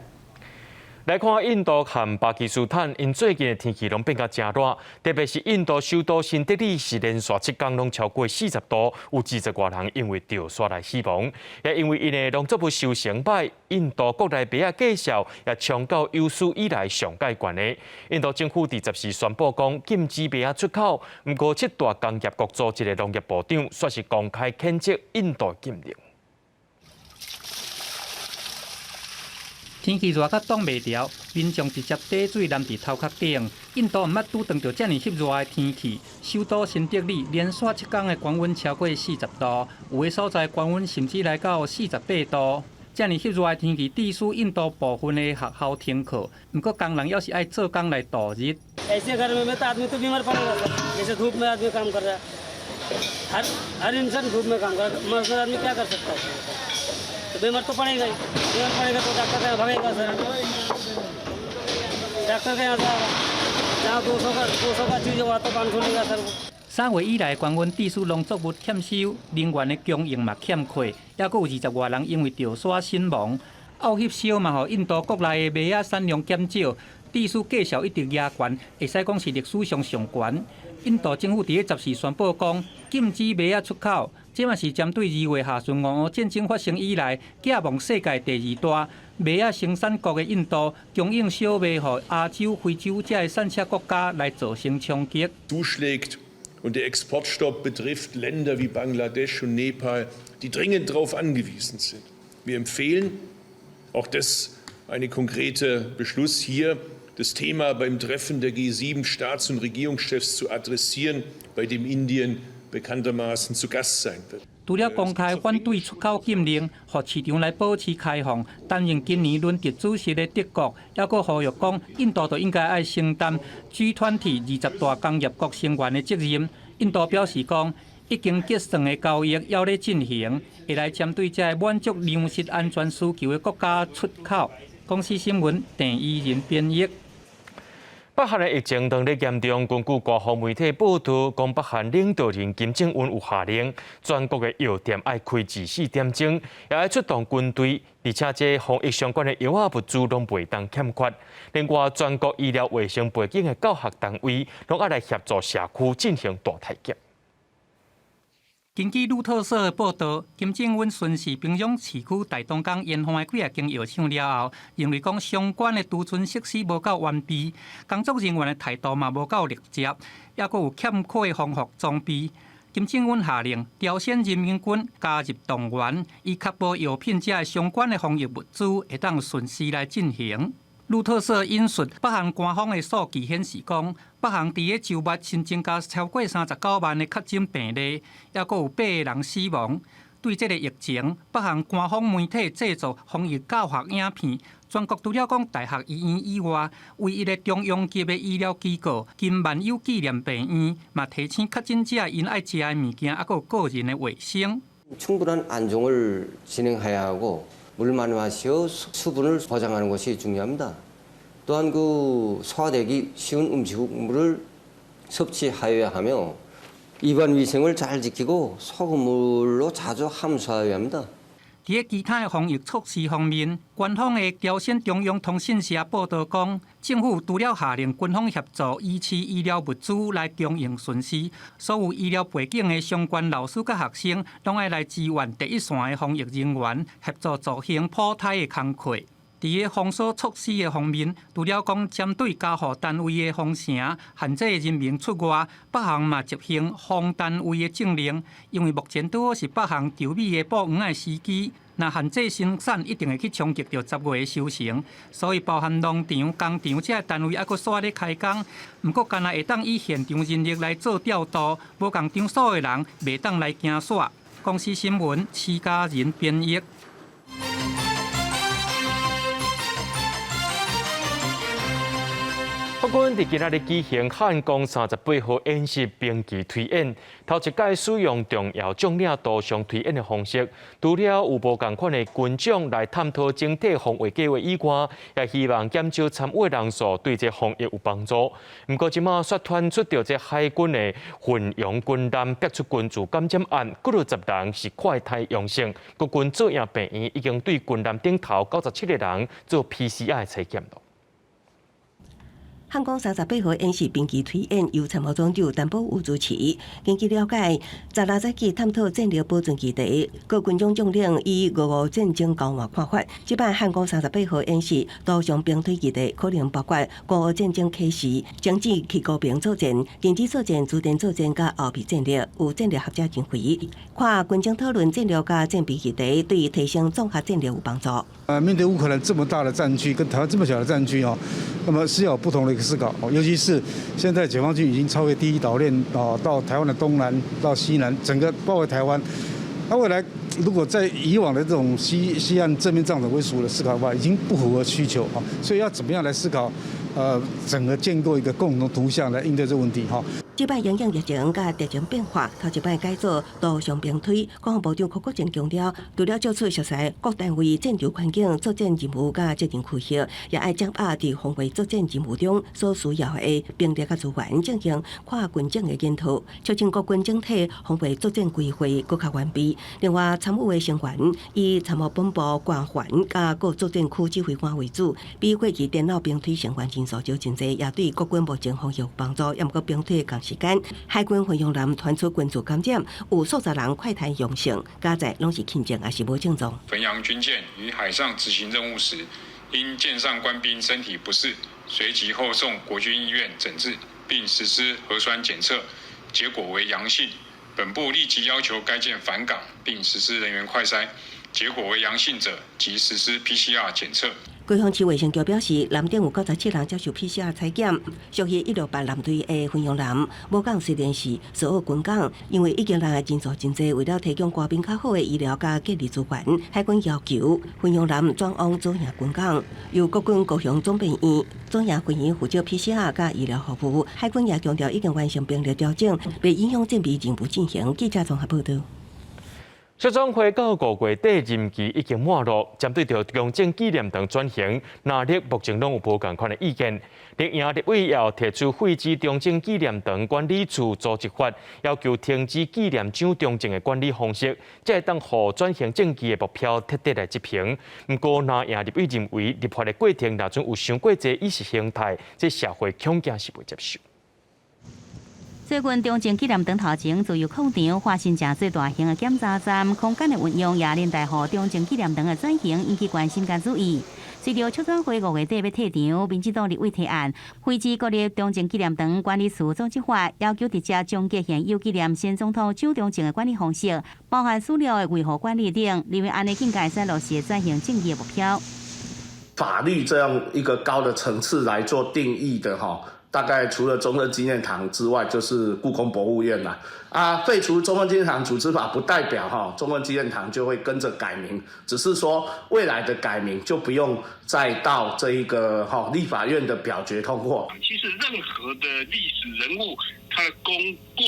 來看印度和巴基斯坦，𪜶最近的天氣攏變甲誠熱，特別是印度首都新德里是連續7天攏超過40度，有20外人因為著沙來死亡。也因為𪜶的農作物收成䆀，印度國內麥仔價數也衝到有史以來上蓋懸的。印度政府佇14宣布講禁止麥仔出口，毋過七大工業國組織的農業部長煞是公開譴責印度禁令。天氣熱甲擋袂牢，民眾直接短水淋佇頭殼頂。印度毋捌拄著遮爾翕熱的天氣，首都新德里連續7天的高溫超過40度，有的所在高溫甚至來到48度。遮爾翕熱的天氣，致使印度部分的學校停課。毋過工人猶是愛做工來度日。ऐसे गर्मी में तो आदमी तो बीमार पड़ेगा सर, जैसे धूप में आदमी काम कर रहा है, हर हर इंसान धूप में काम कर रहा है, मजदूर आदमी क्या कर सकता है? तो बीमार तो पड़ेगा ही, बीमार पड़ेगा तो डॉक्टर के भागेगा सर, डॉक्टर के यहाँ जाएगा, जहाँ 200 का 200 का चीज़ है वहाँ तो 500 लेगा सर वो。 3月以來，高溫致使農作物欠收，能源的供應嘛欠缺，抑閣有20外人因為著沙身亡。奧翕燒嘛，予印度國內的麥仔產量減少，致使價數一直壓懸，會使講是歷史上上懸。印度政府佇咧14宣布講，禁止麥仔出口，這嘛是針對2月下旬俄烏戰爭發生以來，寄望世界第二大麥仔生產國的印度，供應小麥予亞洲、非洲這个產赤國家來造成衝擊。 Zuschlägt und der Exportstopp betrifft Länder wie Bangladesch und Nepal, die dringend darauf angewiesen sind. Wir empfehlen, auch das eine konkrete Beschluss hier, das Thema beim Treffen der G7 Staats- und Regierungschefs zu adressieren, bei dem Indien bekanntermaßen zu Gast sein wird. 除了公開反對出口禁令，予市場來保持開放，擔任今年輪值主席的德國，抑閣呼籲講，印度就應該愛承擔 G20 20大工業國成員的責任。印度表示講，已經結算的交易猶咧進行，會來針對這个滿足糧食安全需求的國家出口。公視新聞鄭怡仁編譯。北韓的疫情當咧嚴重，根據官方媒體報道，講北韓領導人金正恩有下令，全國的藥店愛開24點鐘，也愛出動軍隊，而且這防疫相關的藥仔物資攏袂當欠缺。另外，全國醫療衛生背景的教學單位，攏愛來協助社區進行大篩檢。根據路透社的報道，金正恩巡視平壤市區大東江沿岸的幾仔間藥廠了後，認為講相關的儲存設施無夠完備，工作人員的態度嘛無夠直接，抑閣有欠缺的防護裝備。金正恩下令朝鮮人民軍加入動員，以確保藥品這相關的防疫物資會當順時來進行。路透社引述北韓官方的數據顯示，講北韓佇咧週末新增加超過39萬的確診病例，抑閣有8個人死亡。對這个疫情，北韓官方媒體製作防疫教學影片，全國除了講大學醫院以外，唯一的中央級的醫療機構金萬有紀念病院，嘛提醒確診者𪜶愛食的物件，抑閣有個人的衛生。 충분한안정을진행해야하고물많이마시고수분을 보장하는 것이 중요합니다. 또한 그 소화되기 쉬운 음식물을 섭취하여야 하며 입안 위생을 잘 지키고 소금물로 자주 함수하여야 합니다. 佇咧其他的防疫措施方面，官方的朝鮮中央通訊社報道講，政府除了下令軍方協助維持醫療物資來供應順時，所有醫療背景的相關老師佮學生，攏愛來支援第一線的防疫人員，協助做行普篩的工課。佇咧封鎖措施的方面，除了講針對加護單位的封城，限制人民出外，北韓嘛執行封單位的政令。因為目前拄好是北韓求米的補黃仔時機，若限制生產，一定會去衝擊著10月的收成。所以包含農場、工廠這單位猶閣煞咧開工，毋過干焦會當以現場人力來做調度，無仝場所的人袂當來行煞。公視新聞，徐家仁編譯。國軍佇今仔日舉行漢光38號演習兵棋推演，頭一擺使用重要將領圖像推演的方式，除了有無仝款的軍種來探討整體防衛計畫以外，也希望減少參與人數，對這防疫有幫助。毋過這馬煞傳出著這海軍的巡洋軍艦逼出軍事感染案，幾落十人是快篩陽性。國軍左營病院已經對軍艦頂頭97個人做 PCR 採檢了。漢光38號演習兵棋推演，由參謀總長陳寶宇主持。根據了解，16早起探討戰略保存基地，各軍種將領以俄烏戰爭交換看法。這擺漢光38號演習圖像兵推基地，可能包括俄烏戰爭開始、終止去高平作戰、認知作戰、支點作戰佮後備戰略。有戰略學者認為，跨軍種討論戰略佮戰備基地，對提升綜合戰力有幫助。面對烏克蘭這麼大的戰區，跟台灣這麼小的戰區哦，那麼是要有不同的一個思考，尤其是現在解放軍已經超越第一島鏈啊，到台灣的東南到西南，整個包圍台灣。那未來如果在以往的這種西岸正面戰場為主的思考的話，已經不符合需求啊，所以要怎麼樣來思考？整個建構一個共同圖像來應對這個問題哈。這擺因應疫情佮敵情變化，頭一擺改做圖像兵推。國防部長柯國正強調，除了借此熟悉各單位戰場環境、作戰任務佮責任區域，也愛掌握佇防衛作戰任務中所需要的兵力佮資源，進行跨軍種的研討，促進國軍整體防衛作戰規劃閣較完備。另外，參與的成員以參謀本部官員佮各作戰區指揮官為主，比過去電腦兵推成員人數少真濟，也對國軍目前防疫有幫助。也毋過兵推的時間，海軍巡洋艦傳出軍事感染，有數十人快篩陽性，加在攏是輕症，抑是無症狀。巡洋軍艦於海上執行任務時，因艦上官兵身體不適，隨即後送國軍醫院診治，並實施核酸檢測，結果為陽性。本部立即要求該艦返港，並實施人員快篩，結果為陽性者即實施 PCR 檢測。高雄市衛生局表示，艦頂有97人接受 PCR 採檢，屬於168艦隊的巡洋艦。母港雖然是蘇澳軍港，因為已經來的人數真濟，為了提供官兵較好的醫療佮隔離資源，海軍要求巡洋艦轉往左營軍港，由國軍高雄總病院左營分院負責 PCR 佮醫療服務。海軍也強調，已經完成兵力調整，袂影響戰備任務進行。記者綜合報導。促轉會到5月底任期已經滿落，針對著中正紀念堂轉型，藍綠目前攏有無仝款的意見。綠營立委也有提出廢止中正紀念堂管理處組織法，要求停止紀念蔣中正的管理方式，才會當予轉型正義的目標徹底來執行。毋過藍營立委認為，立法的過程若準有傷過濟意識形態，這社會恐驚是袂接受。最近中正紀念堂頭前自由廣場發生誠濟大型的檢查站，空間的運用也連帶予中正紀念堂的轉型引起關心佮注意。隨著促轉會5月底欲退場，民進黨立委提案廢止國立中正紀念堂管理處組織法，要求直接終結現有紀念前總統蔣中正的管理方式，包含史料的維護管理等，認為按呢更加會使落實轉型正義的目標。法律這樣一個高的層次來做定義的哈。大概除了中正紀念堂之外，就是故宮博物院啦。啊，廢除中正紀念堂組織法，不代表哈中正紀念堂就會跟着改名，只是說未來的改名就不用再到這一個哈立法院的表決通過。其實任何的歷史人物，他的功過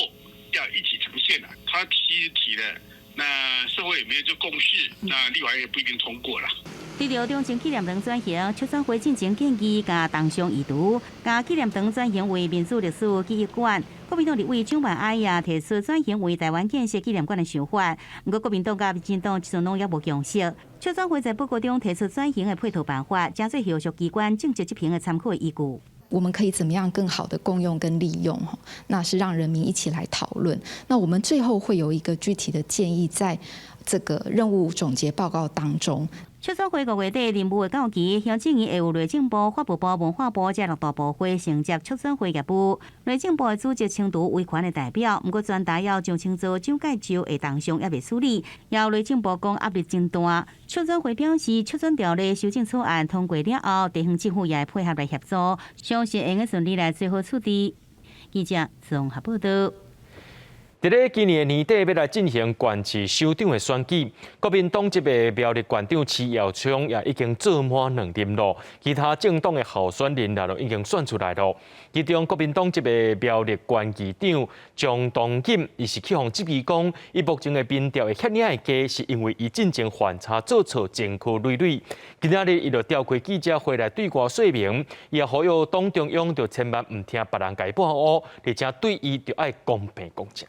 要一起呈現啦。他其實提了，那社會也沒有這共識，那立法院也不一定通過啦。對著中正紀念堂轉型，促轉會進前建議共同商移除，共紀念堂轉型為民主歷史記憶館。國民黨立委蔣萬安也提出轉型為台灣建設紀念館的想法，毋過國民黨佮民進黨這陣攏猶無共識。促轉會在報告中提出轉型的配套辦法，成做後續機關政策執行的參考依據。我們可以怎麼樣更好的共用跟利用？那是讓人民一起來討論。那我們最後會有一個具體的建議，在這個任務總結報告當中。促轉會5月底任務會到期，行政院會由內政部、法務部、文化部這六大部會承接促轉會業務。內政部會組織清除維權的代表，毋過傳達要蔣清藻、蔣介石的同鄉猶未處理，也有內政部講壓力真大。促轉會表示，促轉條例修正草案通過了後，地方政府也會配合來協助，相信會用順利來做好處置。記者綜合報導。佇咧今年年底欲來進行縣市首長的選舉，國民黨籍的苗栗縣長徐耀昌也已經做滿兩任咯，其他政黨的候選人也都已經選出來咯。其中國民黨籍的苗栗縣議長張東錦，伊是去予質疑講，伊目前的民調會遐爾仔低，是因為伊進前犯差做錯前科累累。今仔日伊就召開記者會來對外說明，伊也呼籲黨中央著千萬毋聽別人共伊抹烏，而且對伊著愛公平公正。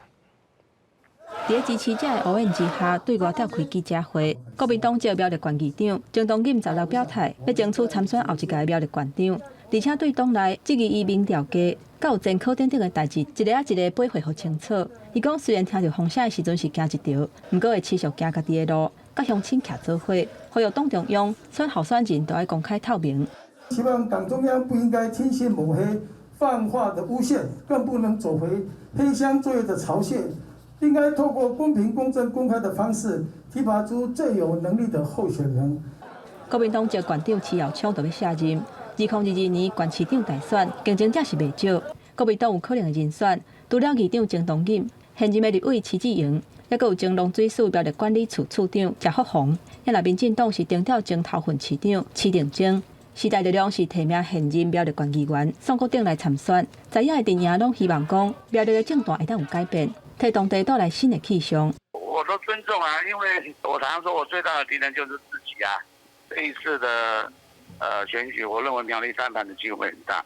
佇支持者的烏煙之下，對外召開記者會。國民黨籍苗栗縣議長鍾東錦十六表態，欲爭取參選後一屆苗栗縣長，而且對黨內質疑伊民調低、佮有前科等等的代誌，一个仔一个掰回予清楚。伊講雖然聽著風聲的時陣是驚一趒，毋過會持續行家己的路，佮鄉親徛做伙，呼籲黨中央選候選人都愛公開透明。希望黨中央不應該聽信抹黑、放話的誣陷，更不能走回黑箱作業的巢穴。應該透過公平、公正、公開的方式，提拔出最有能力的候選人。國民黨籍縣長徐耀昌就欲卸任，2022年縣市長大選競爭者是袂少。國民黨有可能的人選，除了議長鍾東錦、現任的立委徐志榮，猶閣有前農水署苗栗管理處處長謝福洪。若民進黨是徵調前頭份市長徐定晶，時代力量是提名現任苗栗縣議員宋國鼎來參選。在野的陣營攏希望講苗栗的政壇會當有改變。提當地帶來新的氣象。我都尊重啊，因為我常常說我最大的敵人就是自己啊。這一次的選舉，我認為苗栗翻盤的機會很大。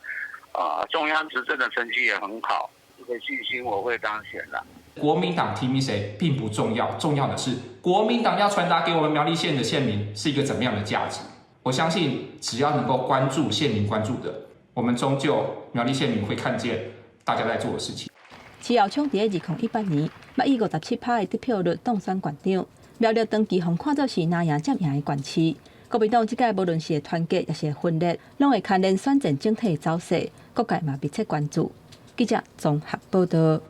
啊，中央執政的成績也很好，這個信心我會當選啦。國民黨提名誰並不重要，重要的是國民黨要傳達給我們苗栗縣的縣民是一個怎麼樣的價值。我相信只要能夠關注縣民關注的，我們終究苗栗縣民會看見大家在做的事情。徐耀昌佇2018年，捌以57%的得票率當選縣長。苗栗長期予看做是藍營佔贏的縣市。國民黨這屆無論是會團結，抑是會分裂，攏會牽連選戰整體的走勢，各界嘛密切關注。記者綜合報導。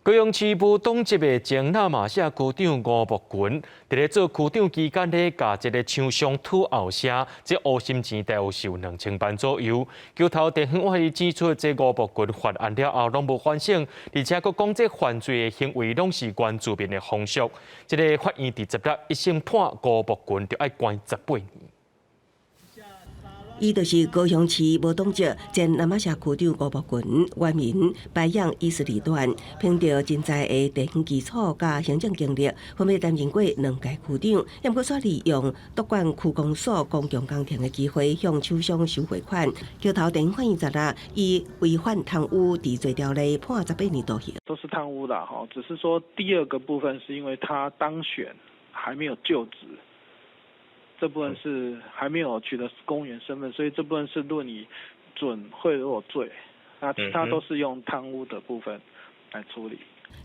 高雄市無黨籍的前那瑪夏區長吳木群，佇咧做區長期間咧，共一個廠商討後聲，這烏心錢大約是有2000萬左右。橋頭地方法院指出，這吳木群犯案了後，攏無反省，而且閣講這犯罪的行為攏是原住民的風俗。這个法院佇十六一審判吳木群，著愛關18年。伊就是高雄市無黨籍前那瑪夏區長吳木群，原名白楊伊斯里段，憑著真濟的地方基礎佮行政經歷，分別擔任過兩屆區長，猶閣煞利用託管區公所公共工程的機會向廠商收賄款。橋頭地方法院十六以違反貪污治罪條例判18年徒刑。都是貪污啦，吼，只是說第二個部分是因為他當選還沒有就職。這部分是還沒有取得公務員身份，所以這部分是論以準賄賂罪，那其他都是用貪污的部分來處理。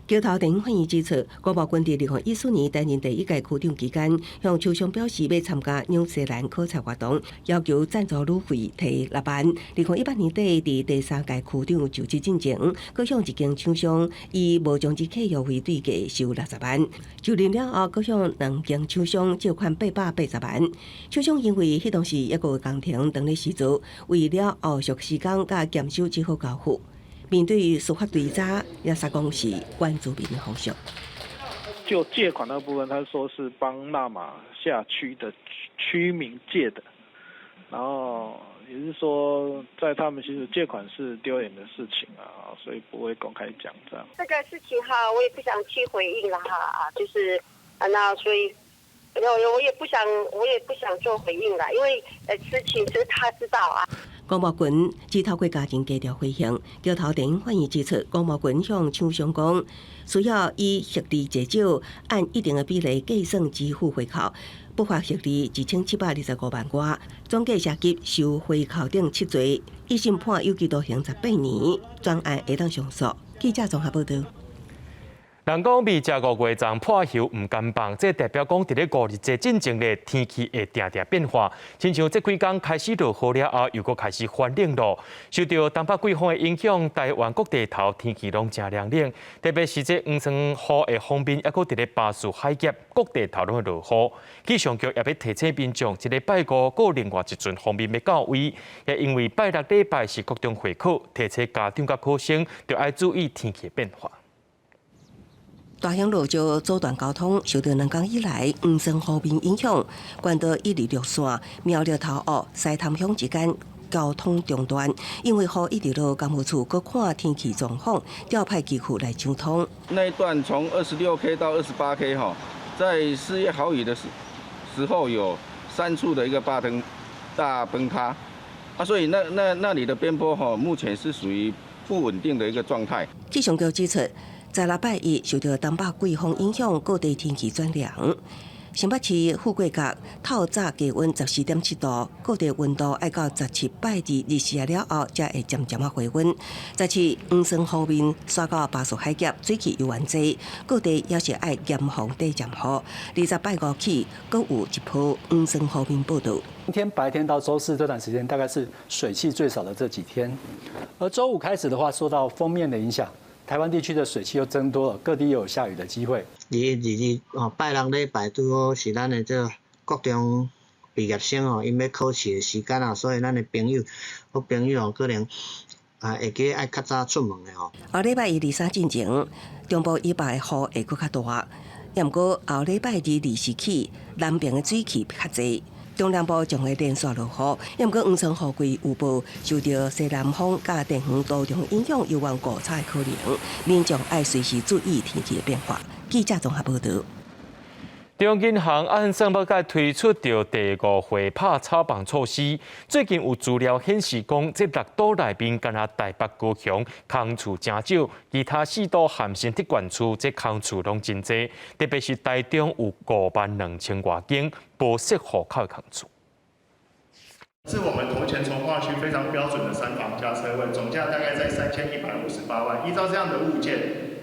橋頭地方法院指出，吳木群佇2014年擔任第一屆區長期間，向廠商表示欲參加紐西蘭考察活動，要求贊助旅費提6萬。2018年底，佇第三屆區長就職進前，閣向一間廠商以無終止契約為對價收60萬。就任了後，閣向兩間廠商借款880萬。廠商因為彼當時猶閣有工程當咧施做，為了後續時工佮驗收，只好交付。面對司法追查，也煞講是原住民的風俗。就借款那部分，他說是幫那瑪夏區的區民借的，然後也是說，在他們其實借款是丟臉的事情啊，所以不會公開講這樣。這個事情哈，我也不想去回應了哈啊，就是啊，那所以，我也不想做回應了，因為事情是他知道啊。吳木群只透過家人低調回應，橋頭地方法院指出，吳木群向廠商講，需要以實利濟少，按一定的比例計算支付回扣，不法獲利1725萬外，總計涉及收回扣等七罪，一審判有期徒刑18年，專案會當上訴。記者綜合報導。人講未食五月粽破泅毋甘放，這代表講佇咧五日節進前咧天氣會定定變化。親像這幾工開始落雨了後，又閣開始翻冷咯。受著東北季風的影響，台灣各地頭天氣攏誠涼冷，特別是這黃酸雨的鋒面，猶閣佇咧巴士海峽各地頭攏會落雨。氣象局也欲提醒民眾，這禮拜五閣另外一陣鋒面欲到位，也因為拜六禮拜是國中會考，提醒家長佮考生著愛注意天氣變化。大興路就阻斷交通，受到兩工以來黃酸雨面影響，關島126線苗栗頭屋西潭鄉之間交通中斷，因為雨一直落，工務處閣看天氣狀況，調派機具來搶通。那一段從26 K 到28 K 哈，在4月豪雨的時候有三處的一個大崩塌，啊，所以那裡的邊坡哈，目前是屬於不穩定的一個狀態。氣象局指出，十六拜一受到東北季風影響，各地天氣轉涼。新北市富貴角透早低溫14.7度，各地溫度愛到17拜二日時了後，才會漸漸仔回溫。17黃酸雨面徙到巴士海峽，水汽猶原濟，各地猶是愛嚴防短暫雨。20拜五起，閣有一波黃酸雨面報道。今天白天到週四這段時間，大概是水汽最少的這幾天。而週五開始的話，受到鋒面的影響，台灣地區的水汽又增多了，各地又有下雨的機會。21、22吼，拜六禮拜拄好是咱的這個國中畢業生吼，𪜶欲考試的時間啊，所以咱的朋友、好朋友吼，可能啊會記愛較早出門的吼。後禮拜一、二、三進前，中部以北的雨會閣較大，也毋過後禮拜二、24起，南邊的水汽較濟。中南部將會連續落雨，也毋過黃酸雨季有報受著西南風佮電弧多重影響，猶原誤差的可能，民眾愛隨時注意天氣的變化。記者綜合報導。中央銀行按算欲閣推出著第五回拍炒房措施。最近有資料顯示講，這六都內面干焦台北、高雄空厝誠少，其他四都和新竹縣區這空厝攏真濟，特別是台中有5萬2千外間無設戶口的空厝。是我們頭前重劃區非常標準的三房加車位，總價大概在3158萬。依照這樣的物件，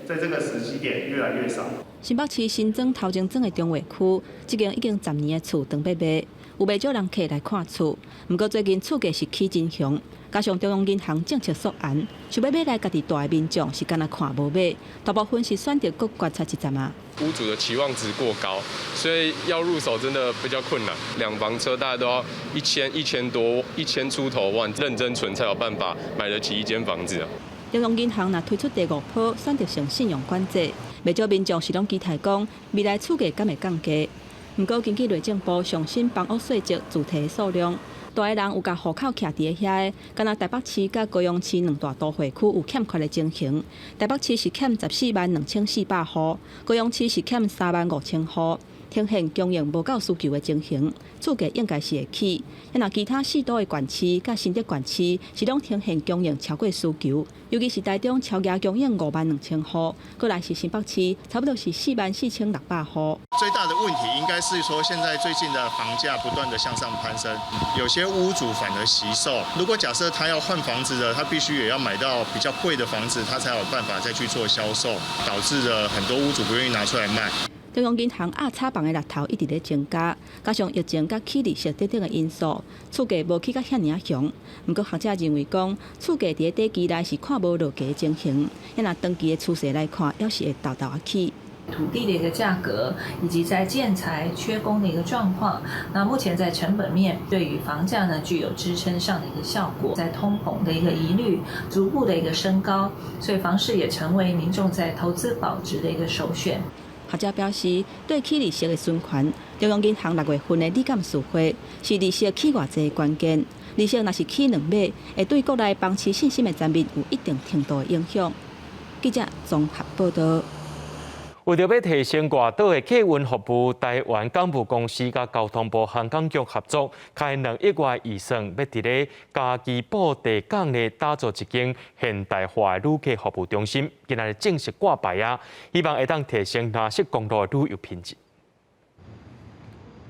在這個時機點越來越少。新北市新莊頭前莊的重劃區，這間已經10年的厝準備賣，有袂少人客來看厝。毋過最近厝價是起真兇，加上中央銀行政策縮絚，想欲買來家己蹛的民眾是干焦看無買，大部分是選擇閣觀察一陣仔。屋主的期望值過高，所以要入手真的比較困難。兩房車大概都要一千多1000出頭萬，認真存才有辦法買得起一間房子啊。中央銀行若推出第五波選擇性信用管制，袂少民眾是攏期待講未來厝價敢會降低。毋過根據內政部上新房屋稅則自提數量，蹛的人有共戶口徛佇遐的，干焦台北市佮高雄市兩大都會區有欠缺的情形。台北市是欠142,400戶，高雄市是欠35,000戶。呈現供應無夠需求的情形，厝價應該是會起。若其他四都的縣市佮新竹縣市是攏呈現供應超過需求，尤其是台中超額供應5萬2千戶，過來是新北市，差不多是44,600戶。最大的問題應該是說，現在最近的房價不斷的向上攀升，有些屋主反而惜售。如果假設他要換房子的，他必須也要買到比較貴的房子，他才有辦法再去做銷售，導致了很多屋主不願意拿出來賣。中央銀行壓炒房的力頭一直咧增加，加上疫情佮起利息等等的因素，厝價無起甲遐爾仔兇。毋過學者認為講，厝價佇咧短期內是看無落低的情形，若長期的趨勢來看，猶是會沓沓仔起。土地的一個價格，以及在建材缺工的一個狀況，那目前在成本面對於房價呢具有支撐上的一個效果，在通膨的一個疑慮逐步的一個升高，所以房市也成為民眾在投資保值的一個首選。學者表示，對起利息的循環，中央銀行6月份的理監事會是利息起偌濟的關鍵。利息若是起兩碼，會對國內房市信心的層面有一定程度的影響。記者綜合報道。為著欲提升外島的客運服務，台灣港務公司佮交通部航港局合作，開2億外預算，欲佇咧嘉義布袋港咧打造一間現代化的旅客服務中心，今仔日正式掛牌啊！希望會當提升藍色公路的旅遊品質。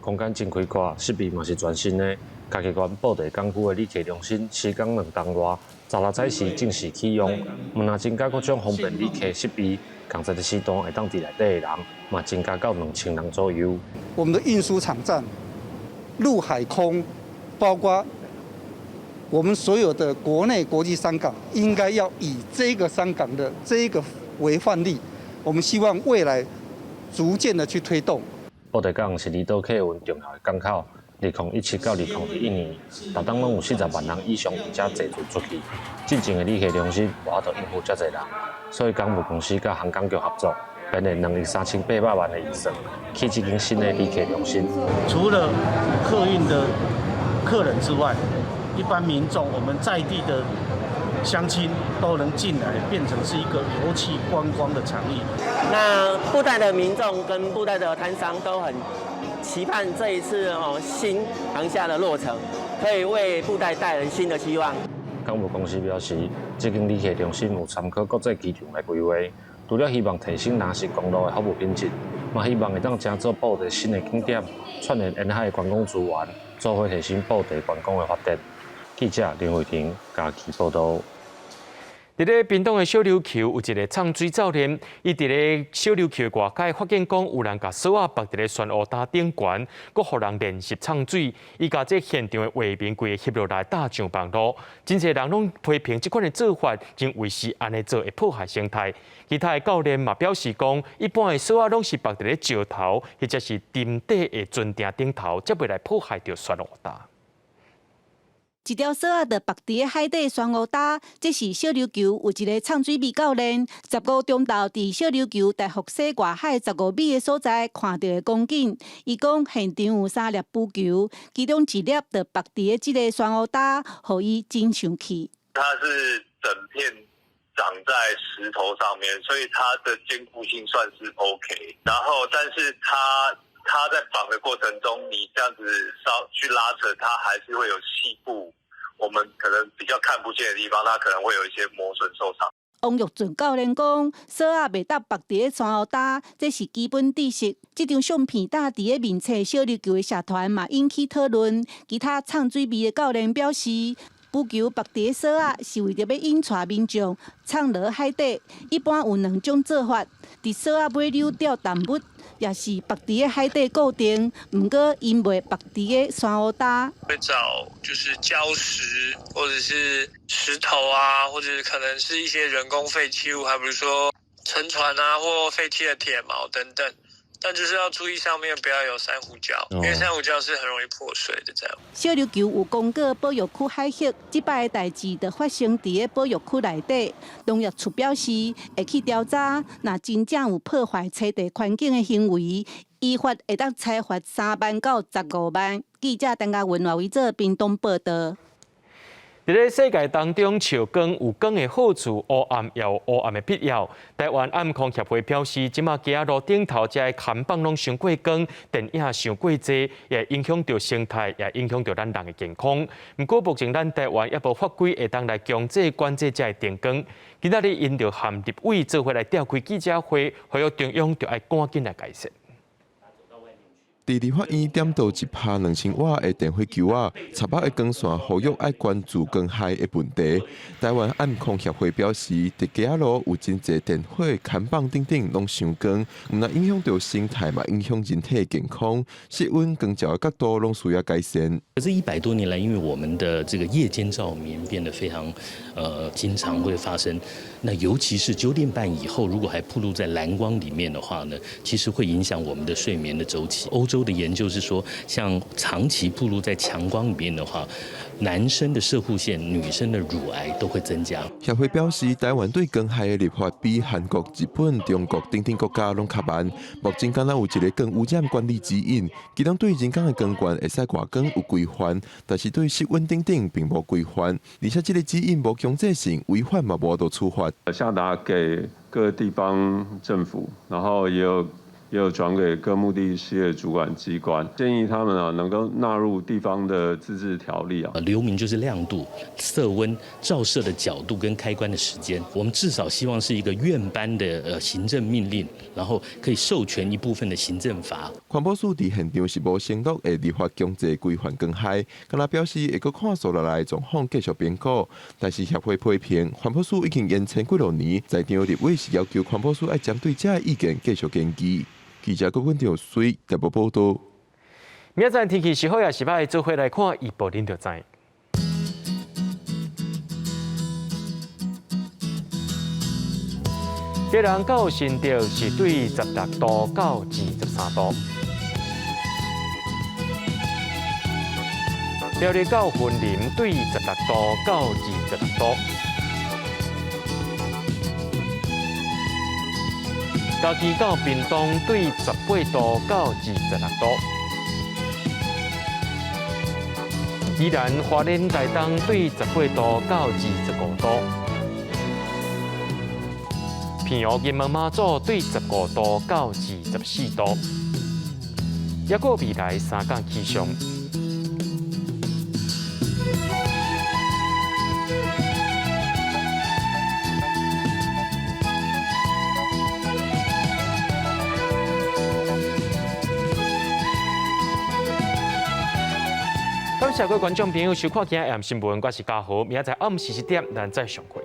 空間真開闊，設備嘛是全新的。嘉義縣布袋港區的旅客中心，施工2冬外，十六早時正式啟用，毋但增加各種方便旅客設備，仝一个時段會當佇內底的人，嘛增加到2000人左右。我們的運輸場站，陸海空，包括我們所有的國內國際商港，應該要以這個商港的這個為範例，我們希望未來逐漸的去推動。布袋港是離島客運重要的港口。2017到2021年，逐冬攏有40萬人以上佇遮坐船出去。進前的旅客中心無法度應付遮濟人，所以港務公司佮航港局合作，編了2億3800萬的預算，起這間新的旅客中心。除了客運的客人之外，一般民眾，我們在地的鄉親都能進來，變成是一個遊憩觀光的場域。那布袋的民眾跟布袋的攤商都很期盼這一次哦新航廈的落成，可以為布袋帶來新的希望。港務公司表示，這間旅客中心有參考國際機場來規劃，除了希望提升南勢公路的服務品質，嘛希望會當成做布袋新的景點，串聯沿海的觀光資源，做伙提升布袋觀光的發展。記者林慧婷嘉義報導。佇咧屏東的小琉球有一个藏水教練，伊佇咧小琉球外海發現講有人共索仔縛佇咧珊瑚礁頂懸，閣予人練習藏水。伊共這現場的畫面規个翕落來貼上網路，真濟人攏批評這款的做法，認為是按呢做會破壞生態。其他的教練嘛表示講，一般的索仔攏是縛佇咧石頭或者是沉底的船埕頂頭，才袂來破壞著珊瑚礁。一條索仔就縛佇咧海底珊瑚礁，這是小琉球有一个藏水魚教練，15中晝佇小琉球大福西外海15米的所在看到的光景。伊講現場有三粒浮球，其中一粒就縛佇咧這个珊瑚礁，予伊真生氣。它是整片長在石頭上面，所以它的堅固性算是 OK。然後，但是它在綁的過程中，你這樣子稍去拉扯，它還是會有細部，我們可能比較看不見的地方，它可能會有一些磨損受傷。王玉俊教練講，索仔袂當縛佇咧珊瑚礁，這是基本知識。這張相片貼佇咧面冊小琉球的社團嘛引起討論。其他藏水魚的教練表示，浮球縛佇咧索仔是為著欲引帶民眾藏落海底。一般有兩種做法，佇索仔尾溜釣動物，也是縛佇咧海底固定。毋過𪜶袂縛佇咧珊瑚礁。會找就是礁石，或者是石頭啊，或者可能是一些人工廢棄物，還比如說沉船啊，或廢棄的鐵錨等等。但就是要注意上面不要有珊瑚礁，因為珊瑚礁是很容易破碎的。這樣。小琉球有公告保育區海域，這擺的代誌就發生佇咧保育區內底。農業處表示會去調查，若真正有破壞棲地環境的行為，依法會當裁罰3萬到15萬。記者陳嘉文、賴維做屏東報導。佇咧世界當中，照光有光的好處，烏暗也有烏暗的必要。台灣暗控協會表示，這馬街仔路頂頭這个看板攏傷過光，電影傷過濟，也影響著生態，也影響著咱人的健康。毋過目前咱台灣猶無法規會當來強制管制這个燈光。今仔日𪜶就和立委做伙來召開記者會，呼籲中央著愛趕緊來解釋。佇立法院點到一拍2000瓦的電火球仔，插目的光線呼籲愛關注光害的問題。台灣暗控協會表示，佇街仔路有真濟電火看板等等攏傷光，毋但影響著生態，嘛影響人體健康。色溫光照的角度攏需要改善。這100多年來，因為我們的這個夜間照明變得非常，經常會發生。那尤其是9點半以後，如果還暴露在藍光裡面的話呢，其實會影響我們的睡眠的週期。歐洲的研究是說，像長期暴露在強光裡面的話，男生的攝護腺、女生的乳癌都會增加。協會表示，台灣對光害的立法比韓國、日本、中國等等國家攏較慢。目前敢若有一个光污染管理指引，其中對人工的光源會使外光有規範，但是對色溫等等並無規範。而且這个指引無強制性，違反嘛無法度處罰。下達給各地方政府，然後也有轉給各目的事業主管機關，建議他們啊能夠納入地方的自治條例啊。流明就是亮度、色溫、照射的角度跟開關的時間，我們至少希望是一個院頒的行政命令，然後可以授權一部分的行政罰。環保署佇現場是無承諾會立法強制規範光害，敢若表示會閣看紲落來狀況繼續評估。但是協會批評環保署已經延簽幾落年，在場立委是要求環保署愛針對這个意見繼續研究。記者郭文條水台北報道。明仔載天氣是好抑是䆀，做伙來看預報，恁就知。基隆到新竹是對16度到23度，苗栗到雲林對16度到26度。嘉義到屏東對18度到26度。宜蘭花蓮台東對18度到25度。澎湖金門馬祖對15度到24度。抑閣未來三工氣象。感謝各位觀眾朋友收看今日的新聞，我是嘉豪，明仔載暗時7點，咱再相會。